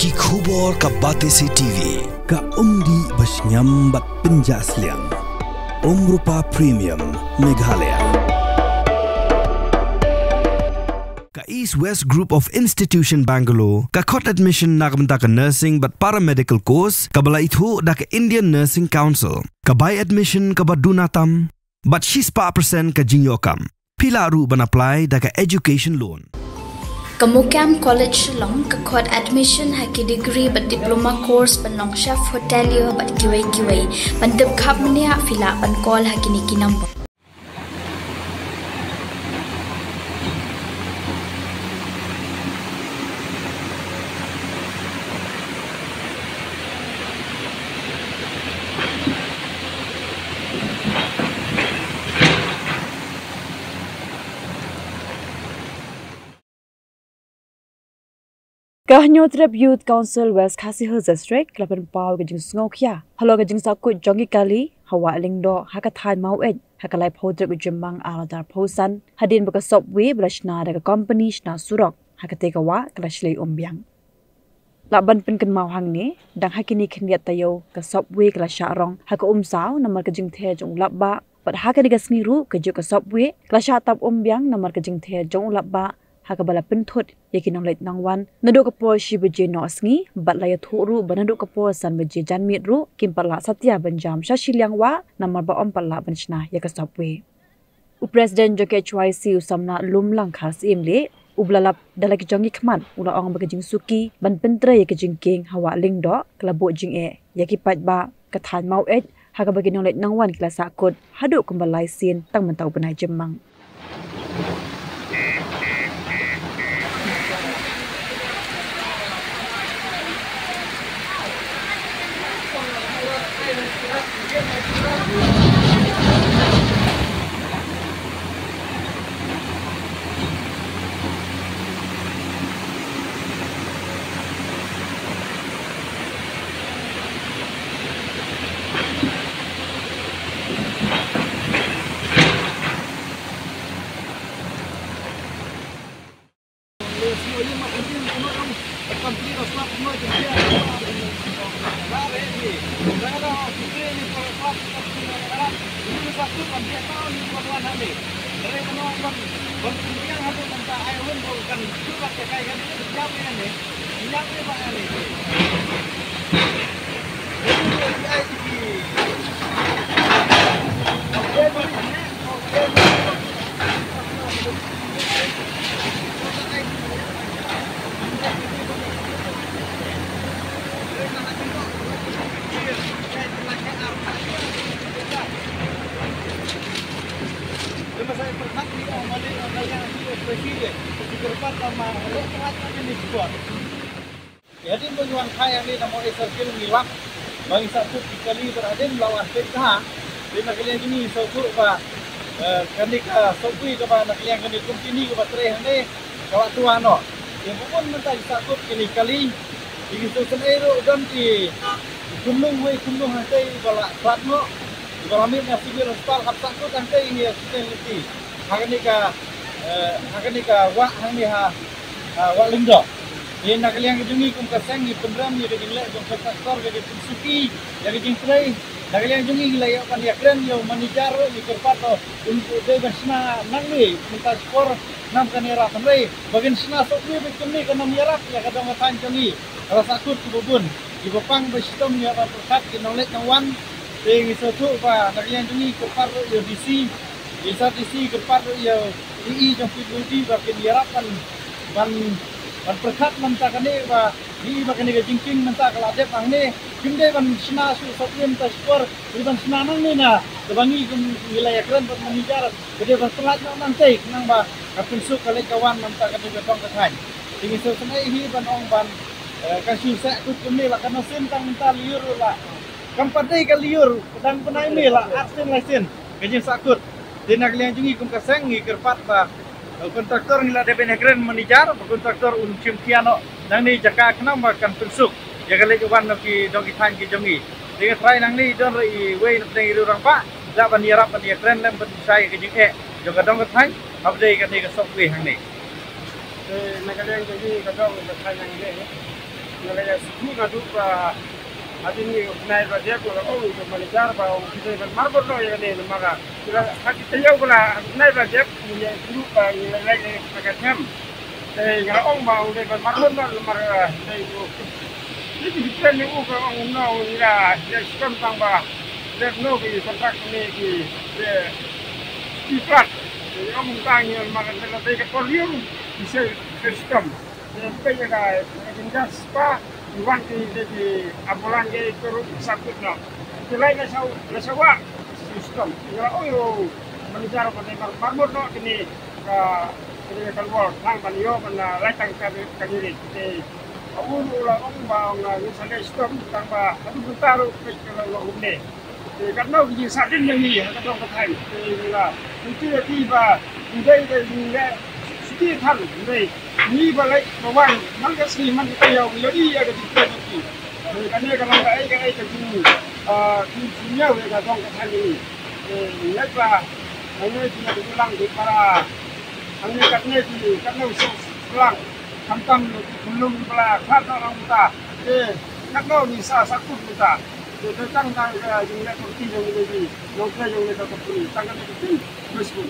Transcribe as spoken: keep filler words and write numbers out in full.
Ki khubor ka Batesi T V. Ka umdih ba shngiam bad pynjah sliang. Umrupa Premium Meghalaya. Ka East West Group of Institution Bangalore, ka khot admission na ka bynta ka nursing bad paramedical course, kaba la ithuh da ka Indian Nursing Council. Ka bai admission kaba duna tam, bad shispah percent ka jingïoh kam. Phi lah ruh ban apply da ka education loan. Ka Muqam College Shillong ka khot admission ha ki degree bad diploma course ban long chef hotelier bad kiwei kiwei. Ban tip khapkhap mynne phi lah ban call ha kine ki number. Ka Hynñiewtrep Youth Council West Khasi Hills District ka la pynpaw ka jingsngewkhia halor ka jingsahkut jong ki kali ha Wah Lyngdoh ha ka thaiñ Maweit ha ka laiphew tarik u Jymmang arhajar arphew san, hadien ba ka subway ba la shna da ka kompani shna surok ha katei ka wah ka la shlei um biang. Lah ban pynkynmaw hangne, dang ha kine khyndiat taïew ka subway ka la shah rong ha ka umsaw namar ka jingther jong u lapbah, bad ha kane ka sngi ruh kajuh ka subway ka la shah tap um biang namar ka jingther jong u lapbah, ha kaba la pynthut ïa ki nongleit nongwan naduh ka por shi baje noh sngi, bad la ïathuh ruh ba naduh ka por san baje janmiet ruh kim pat lah satia ban jam sha shiliang wah namar ba ym pat lah ban shna ïa ka subway. U President jong ka H Y C u Samla Lumlang Kharsyiemlieh, uba la lap da la ki jong ki khmat, u la ong ba ka jingsuki ban pyntrei ïa ka jingkieng ha Wah Lyngdoh ka la buh jingeh ïa ki paidbah ka thaiñ Maweit, ha kaba ki nongleit nongwan ki la sahkut haduh kumba lai sien tang mynta u bnai Jymmang. Ïa hadien ba ngi wan phai hangne na Maweit Circle ngi lap ba ngi sahkut ki kali bad hadien ba la wan peit bha. Te na ka liang jong ngi ngi sngewthuh ba, eh, kane ka subway kaba na ka liang kane ka company kaba trei hangne ka la twa noh. Te ba bun mynta ki sahkut kine ki kali. Te ngi sngewsynei ruh don ki khunlung wei khunlung hangtei ba la khlad noh. Ba la mih na civil hospital hap sahkut hangtei ïa ki speciality. Ha kane ka, eh, ha kane ka wah hangne ha, ha Wah Lyngdoh. Te na ka liang ka jong ngi kum ka seng ngi pynrem ïa ka jingleh jong ka kontraktor, ka jingpynsuki ïa ka jingtrei. Na ka liang jong ngi ngi la ïoh ban ïakren ïa u manager ruh, ngi kyrpad ba un dei ban shna nangne mynta shipor, namar kane ïarap hynrei ba kin shna sawdong bad kumne kan ym ïarap ïa ka dong ka thaiñ jong ngi. Ka la sahkut kiba bun. Kiba pang ba shitom ïa ban pyrkhat ki nongleit nongwan. Te ngi sngewthuh ba na ka liang jong ngi kyrpad ruh ïa u D C, ïa u D C kyrpad ruh ïa u E E jong P W D ba kin ïarap ban, ban, ban pyrkhat mynta kane ba ngi i ba kane ka jingkieng mynta ka la dep hangne. Kim dei ban shna shu sawdong mynta shipor, dei ban shna nangne na kaba ngi kum ngi la ïakren bad manager ba dei ban pyllait noh nangtei khnang ba ka pynsuk ka leit ka wan mynta kane ka dong ka thaiñ. Te ngi sngewsynei hi ban ong ban, eh, ka shu sahkut kumne la ka noh sien tang mynta lyiur la. Kam pat dei ka lyiur, dang bnai May la ar sien lai sien ka jingsahkut. Te na ka liang jong ngi kum ka seng ngi kyrpad ba, eh, kontraktor ngi la dep ban ïakren manager ba kontraktor un shim khia noh nangne jaka khnang ba kan pynsuk ïa ka leit wan noh ki dong ki thaiñ ki jong ngi. Te nga trai nangne don ruh iwei na pdeng i rangbah lah ban ïarap ban ïakren lem ban shai ïa ka jingeh jong ka dong ka thaiñ haba dei kane ka sawdong hangne. Te na ka liang jong ngi ka dong ka thaiñ hangne. Nga la ïa sngewthuh naduh ba hadien ngi u bnai ba dep, nga la ong ïa u manager ba ong u dei ban marmot noh ïa kane namar ba ha ki taïew ba la bnai ba dep ngi ïa sngewthuh ba ngi la leit na ka them. Te nga la ong ba u dei ban marmot noh namar ba dei u, ni ki plan ïa u ba ong no ngi la ïa sngewthuh tang ba dep no ki contract ne ki ki plat. Te ong tang ïa namar ba la dei ka por ïa u ki sngewthuh. Peit ïa ka, ka jingjia spah, wan ki, ki, ki ambulance ki, ki ruh sakut noh. Ki lai na saw, na sawa, system. Ïa, oh, ïa, manager ba dei mar, marmot noh kine, ka, kine ka ward, tang ban ïoh, ban, ah, lai tang ka, ka diri. Te, ah, u, u la ong ba, ong, ah, ngin sa leh system, tang ba, haduh mynta ruh, peit ka la, la, um ne. Te katno ki jingsahdien jong ngi ha ka dong ka thaiñ. Te ngi la, ngi tu ïa ki ba ngi dei, dei ngi leh shuti than ngi dei. Ngi ba leit ba wan man ka sngi man ka taïew ngi la ïohi ïa ka jingkren jong ki. Te kane ka long kaei kaei ka jing, ah, jing, jingñiew ïa ka dong ka thaiñ jong ngi. Te ngi leit ba ngi leit ba ngi lang ki para. Hangne katne ki katno ki seng seng lang. Khamtam ki khunlung ba la khlad noh lang mynta. Te katno ngi sa sa kut mynta. Te dei tang tang ka jingleh party jong ngi, nongtrei jong ngi ka company. Tang kane ka ktien. Khublei shibun.